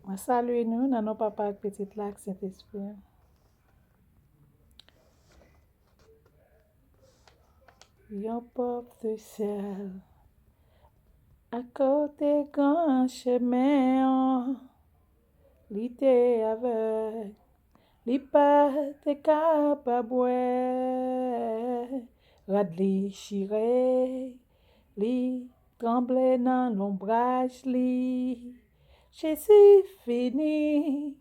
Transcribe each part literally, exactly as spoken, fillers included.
Mwen salye nou nan non Papa ak Pitit la ak Sentespri a. Yon pòv de sèl akote gran chemen an, li te avèg, li pa te kapab wè. Rad li chire, li tranble nan lonbraj li. Jezi vini,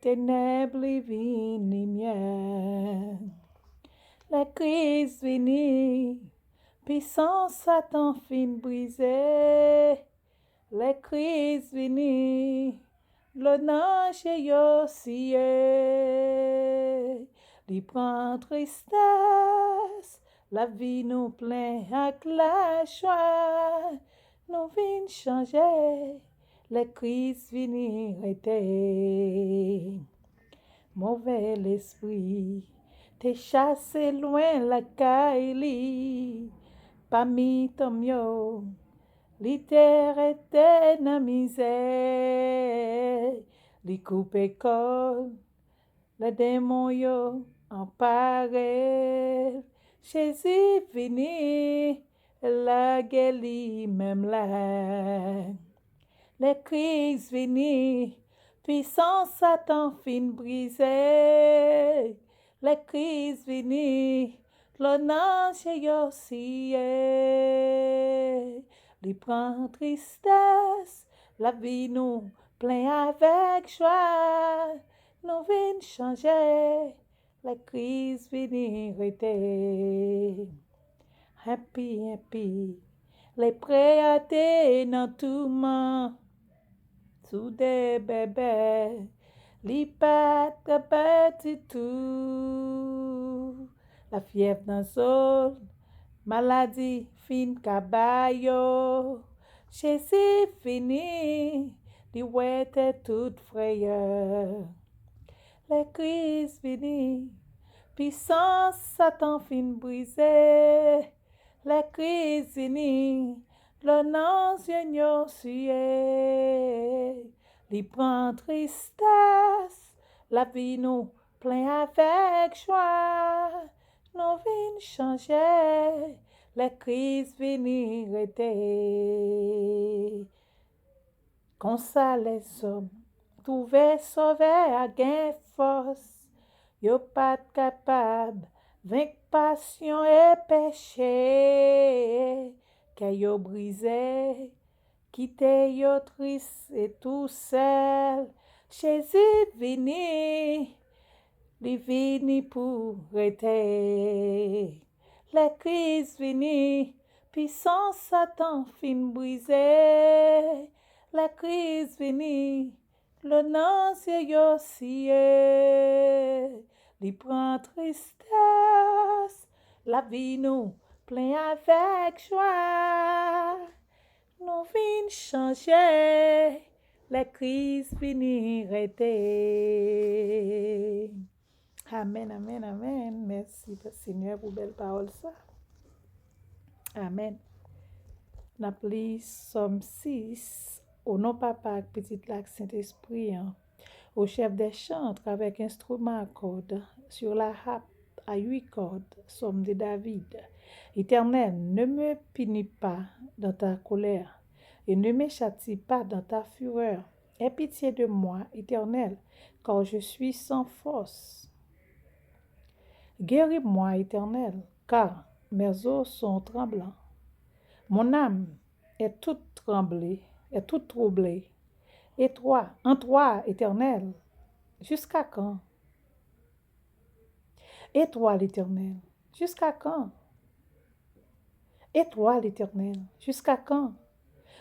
tenèb li vin limyè. Lè Kris vini, pisans Satan fin brize. Lè Kris vini, dlo nan je yo siye. Li pran tristès, lavi nou plen ak lajwa. Nou vin chanje, lè Kris vini rete. Move lespri te chase lwen lakay li. Pami tanm yo, li te rete nan mizè. Li koupe kò l, lè demon yo anpare l. Jezi vini, lage li menm la. Lè Kris vini, pisans Satan fin brize. Lè Kris vini, dlo nan je yo siye. Li pran tristès, lavi nou plen avèk jwa. Nou vin chanje, lè Kris vini rete. Enpi, enpi, lepre a te nan touman, soudè bèbè, li pa t kapab ditou. Lafyèv nan zo l, maladi fin kaba yo. Jezi vini, li wete tout frayè. Lè Kris vini, pisans Satan fin brize. Lè Kris vini, dlo nan je yo siye. Li pran tristès, lavi nou plen avèk jwa. Nou vin chanje, lè Kris vini rete. Konsa lèzòm twouve Sovè a gen fòs. Yo pa t kapab venk pasyon e peche. Kè yo brize, kite yo tris e tousèl. Jezi vini, li vini pou rete. Lè Kris vini, pisans Satan fin brize. Lè Kris vini, dlo nan je yo siye. Li pran tristès, lavi nou plen avèk jwa. Nou vin chanje, lè Kris vini rete. Amèn, amèn, amèn. Mèsi, Senyè, pou bèl pawòl sa. Amèn. N ap li Sòm sis, o non Papa ak Pitit la ak Sentespri an. Au chef des chantres avec instrument à cordes, sur la harpe à huit cordes, psaume de David. Éternel, ne me punis pas dans ta colère, et ne me châtie pas dans ta fureur. Aie pitié de moi, Éternel, car je suis sans force. Guéris-moi, Éternel, car mes os sont tremblants. Mon âme est toute tremblée, est toute troublée. Et toi, en toi, Éternel, jusqu'à quand? Et toi, l'Éternel, jusqu'à quand? Et toi, l'Éternel, jusqu'à quand?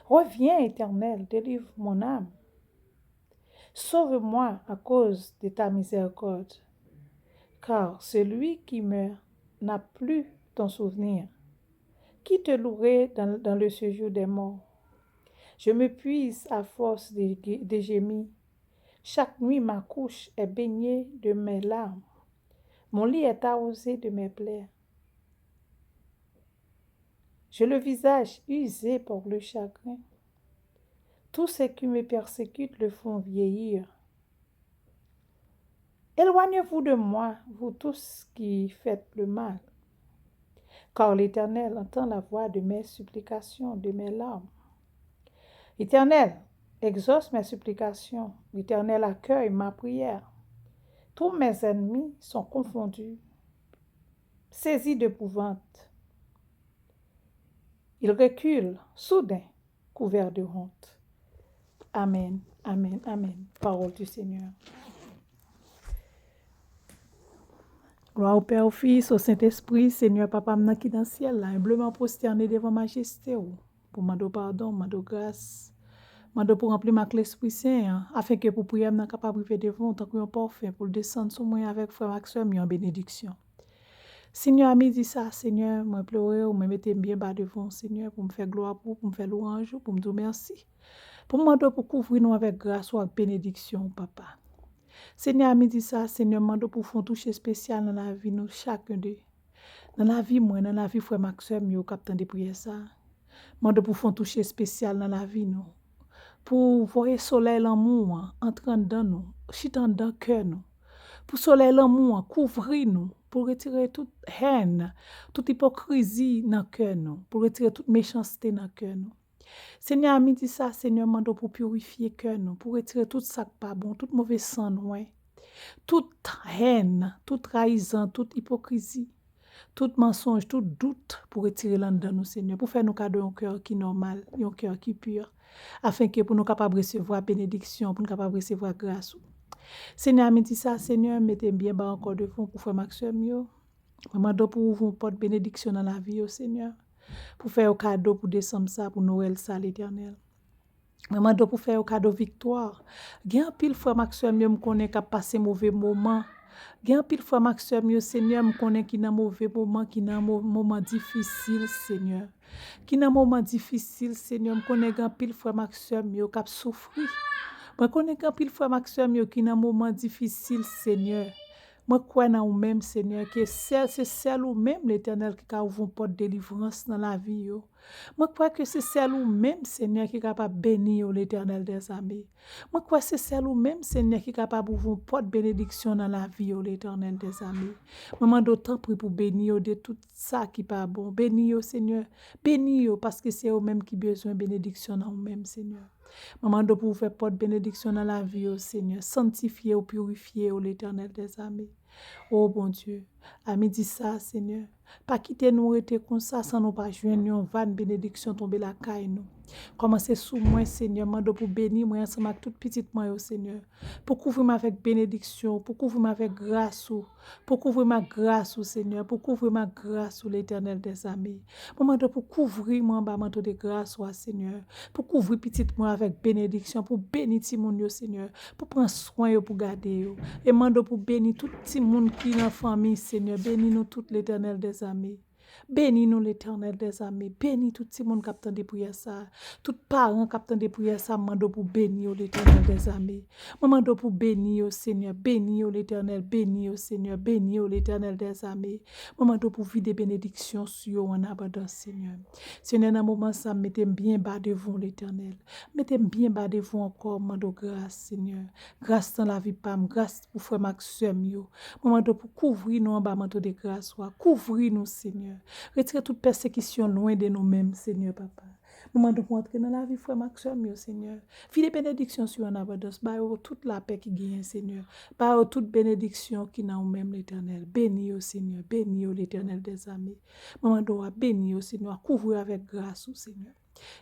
Reviens, Éternel, délivre mon âme. Sauve-moi à cause de ta miséricorde, car celui qui meurt n'a plus ton souvenir. Qui te louerait dans, dans le séjour des morts? Je m'épuise à force de, de gémir. Chaque nuit, ma couche est baignée de mes larmes. Mon lit est arrosé de mes pleurs. J'ai le visage usé par le chagrin. Tous ceux qui me persécutent le font vieillir. Éloignez-vous de moi, vous tous qui faites le mal, car l'Éternel entend la voix de mes supplications, de mes larmes. Éternel, exauce mes supplications. Éternel, accueille ma prière. Tous mes ennemis sont confondus, saisis d'épouvante. Ils reculent soudain, couverts de honte. Amen, amen, amen. Parole du Seigneur. Glwa au Père, au Fils, au Saint-Esprit. Senyè, Papa m nan ki nan syèl la, enbleman pwostène devan majeste w, pou mande w padon, mande w gras, mande w pou ranpli m ak Lespri Sen an, afen ke pou priyè m nan kapab rive devan w tankou yon pafen pou l desann sou mwen avèk frè m ak sè m yo an benediksyon. Senyè, a midi sa, Senyè, mwen plore w, mwen mete m byen ba devan w, Senyè, pou m fè glwa pou w, pou m fè lwanj ou, pou m di w mèsi. Pou m mande w pou kouvri nou avèk gras ou ak benediksyon w, Papa. Senyè, a midi sa, Senyè, m mande w pou w fè yon touche espesyal nan lavi nou chak de. Nan lavi mwen, nan lavi frè m ak sè m yo k ap tande priyè sa. Mande w pou w fè yon touche espesyal nan lavi nou. Pou w voye solèy lanmou an antre anndan nou, chita anndan kè nou. Pou solèy lanmou an kouvri nou, pou l retire tout hèn, tout ipokrizi nan kè nou, pou l retire tout mechanste nan kè nou. Senyè, a midi sa, Senyè, m mande w pou pirifye kè nou, pou retire tout sa k pa bon, tout move san nwè, tout hèn, tout trayizan, tout ipokrizi, tout mansonj, tout dout, pou retire l anndan nou, Senyè, pou fè nou kado yon kè ki nòmal, yon kè ki pi, afen ke pou nou kapab resevwa benediksyon, pou nou kapab resevwa gras ou. Senyè, a midi sa, Senyè, mete m byen ba ankò devan w pou frè m ak sè m yo. Mwen mande w pou w ouvri yon pòt benediksyon nan lavi yo, Senyè. Pou fè yo kado pou desanm sa, pou Nwèl sa, Letènèl. Mwen mande w pou fè yo kado viktwa. Gen anpil frè m ak sè m yo m konnen k ap pase move moman. Gen anpil frè m ak sè m yo, Senyè, m konnen ki nan move moman, ki nan mo- moman difisil, Senyè. Ki nan moman difisil, Senyè. M konnen gen anpil frè m ak sè m yo k ap soufri. Mwen konnen gen anpil frè m ak sè m yo ki nan moman difisil, Senyè. Mwen kwè nan ou menm, Senyè, ke sèl, se sèl ou menm, Letènèl, ki ka ouvri yon pòt delivrans nan lavi yo. Mwen kwè ke se sèl ou menm, Senyè, ki kapab beni yo, Letènèl dèzame. Mwen kwè se sèl ou menm, Senyè, ki kapab ouvri yon pòt benediksyon nan lavi yo, Letènèl dèzame. Mwen mande w tanpri pou beni yo de tout sa ki pa bon. Beni yo, Senyè. Beni yo, paske se yo menm ki bezwen benediksyon nan ou menm, Senyè. Mwen mande w pou w ouvè pòt benediksyon nan lavi yo, Senyè. Sanntifye yo, pirifye yo, Letènèl dèzame. O Bondye, a midi sa, Senyè, pa kite nou rete konsa san nou pa jwenn yon van benediksyon tonbe lakay nou. Kòmanse sou mwen, Senyè, mande w pou beni mwen ansanm ak tout pitit mwen yo, Senyè. Pou kouvri m avèk benediksyon, pou kouvri m avèk gras ou, pou kouvri m ak gras ou, Senyè, pou kouvri m ak gras ou, Letènèl dèzame. Mwen mande w pou kouvri mwen anba manto de gras ou a, Senyè. Pou kouvri pitit mwen avèk benediksyon, pou beni timoun yo, Senyè. Pou pran swen yo, pou gade yo. E mande w pou beni tout timoun ki nan fanmi, Senyè. Beni nou tout, Letènèl dèzame. Beni nou, Letènèl dèzame. Beni tout timoun k ap tande priyè sa a. Tout paran k ap tande priyè sa a, m mande w pou beni yo, Letènèl dèzame. Mwen mande w pou beni yo, Senyè. Beni yo, Letènèl. Beni yo, Senyè. Beni yo, Letènèl dèzame. Mwen mande w pou vide benediksyon sou yo an abondans, Senyè. Senyè, nan moman sa, m mete m byen ba devan w, Letènèl. M mete m byen ba devan w ankò, m mande w gras, Senyè. Gras nan lavi pa m, gras pou frè m ak sè m yo. Mwen mande w pou kouvri nou anba manto de gras ou a. Kouvri nou, Senyè. Retire tout pèsekisyon lwen de nou menm, Senyè, Papa. Mwen mande w pou antre nan lavi frè m ak sè m yo, Senyè. Vide benediksyon sou yo an abondans. Ba yo tout lapè ki genyen, Senyè. Ba yo tout benediksyon ki nan ou menm, Letènèl. Beni yo, Senyè. Beni yo, Letènèl dèzame. Mwen mande w a beni yo, Senyè. Kouvri yo avèk gras ou, Senyè.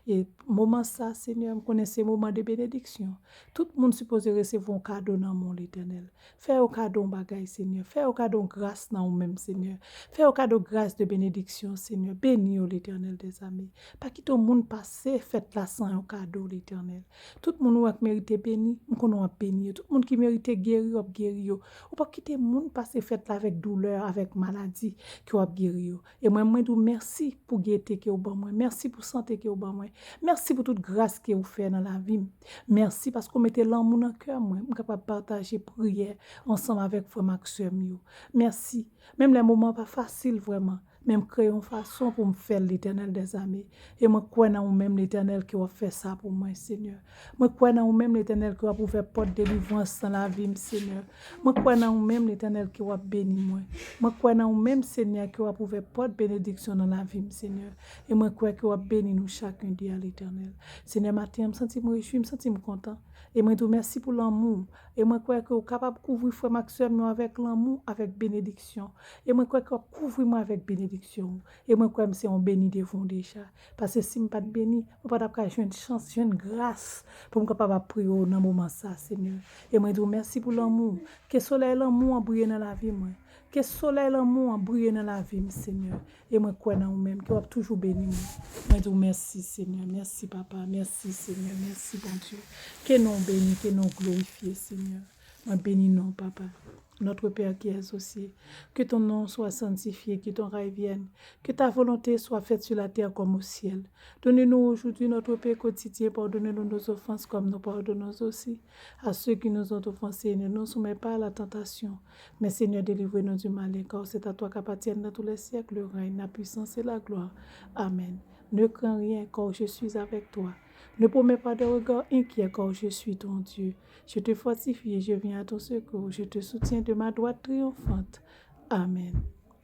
E moman sa, Senyè, m konnen se moman de benediksyon. Tout moun sipoze resevwa yon kado nan men w, Letènèl. Fè yo kado yon bagay, Senyè. Fè yo kado yon gras nan ou menm, Senyè. Fè yo kado gras de benediksyon, Senyè. Beni yo, Letènèl dèzame. Pa kite yon moun pase fèt la san yon kado, Letènèl. Tout moun ou wè k merite beni, m konnen w ap beni yo. Tout moun ki merite geri, w ap geri yo. Ou p ap kite moun pase fèt la avèk doulè, avèk maladi, ke w ap geri yo. E mwen, mwen di w mèsi pou gete ke w ban mwen. Mèsi pou sante ke w ban mwen. Mèsi pou tout gras ke w fè nan lavi m. Mèsi paske w mete lanmou nan kè mwen. M kapab pataje priyè ansanm avèk frè m ak sè m yo. Mèsi. Menm lè moman pa fasil vrèman, Men m kreye yon fason pou m fè l, Letènèl dèzame. E mwen kwè nan ou menm, Letènèl, ke w ap fè sa pou mwen, Senyè. Mwen kwè nan ou menm, Letènèl, ke w ap ouvè pòt delivrans nan lavi m, Senyè. Mwen kwè nan ou menm, Letènèl, ke w ap beni mwen. Mwen kwè nan ou menm, Senyè, ke w ap ouvè pòt benediksyon nan lavi m, Senyè. E mwen kwè ke w ap beni nou chak yon de a, Letènèl. Senyè, maten an, m santi m rejwi, m santi m kontan. E mwen di w mèsi pou lanmou w. E mwen kwè ke w kapab kouvri frè m ak sè m yo avèk lanmou, avèk benediksyon. E mwen kwè ke w ap kouvri mwen avèk benediksyon w. E mwen kwè m se yon beni devan w deja. Paske si m pa t beni, mwen pa t ap ka jwenn chans, jwenn gras pou m kapab ap priye w nan moman sa, Senyè. E mwen di w mèsi pou lanmou w. Ke solèy lanmou an briye nan lavi mwen. Ke solèy lanmou an briye nan lavi m, Senyè. E mwen kwè nan ou menm, ke w ap toujou beni mwen. Mwen di w mèsi, Senyè. Mèsi, Papa. Mèsi, Senyè. Mèsi, Bondye. Ke non w beni, ke non w glorifye, Senyè. Mwen beni non w, Papa. Notre Père qui es aux cieux, que ton nom soit sanctifié, que ton règne vienne, que ta volonté soit faite sur la terre comme au ciel. Donne-nous aujourd'hui notre pain quotidien, pardonne-nous nos offenses comme nous pardonnons aussi à ceux qui nous ont offensés, et ne nous soumets pas à la tentation, mais Seigneur, délivre-nous du malin, car c'est à toi qu'appartiennent dans tous les siècles le règne, la puissance et la gloire. Amen. Ne crains rien, car je suis avec toi. Ne promets pas de regard inquiet, car je suis ton Dieu. Je te fortifie et je viens à ton secours. Je te soutiens de ma droite triomphante. Amen.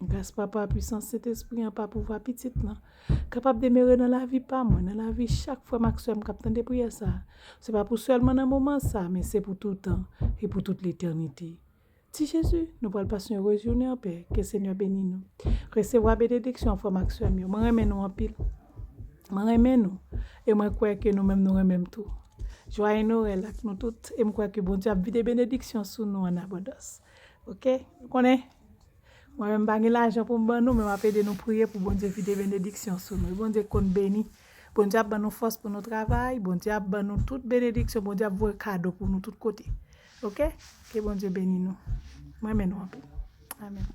Gras Papa, pwisans Sentespri an, pa pouvwa Pitit lan, kapab demere nan lavi pa mwen, nan lavi chak frè m ak sè m k ap tande priyè sa a. Se pa pou sèlman nan moman sa a, men se pou toutan e pou tout letènite. Ti Jezi, nou pral pase yon rejounen anpè. Ke Senyè beni nou. Resevwa benediksyon frè m ak sè m yo. Mwen renmen nou anpil. Mwen renmen nou. E mwen kwè ke nou menm nou renmen m tou. Jwaye Nwèl ak nou tout. E m kwè ke Bondye ap vide benediksyon sou nou an abondans. Oke? Nou konnen? Mwen menm m pa gen lajan pou m ban nou, men m ap ede nou priye pou Bondye vide benediksyon sou nou. E Bondye konn beni. Bondye ap ban nou fòs pou nou travay. Bondye ap ban nou tout benediksyon. Bondye ap voye kado pou nou tout kote. Oke? Ke Bondye beni nou. Mwen renmen nou anpil. Amen.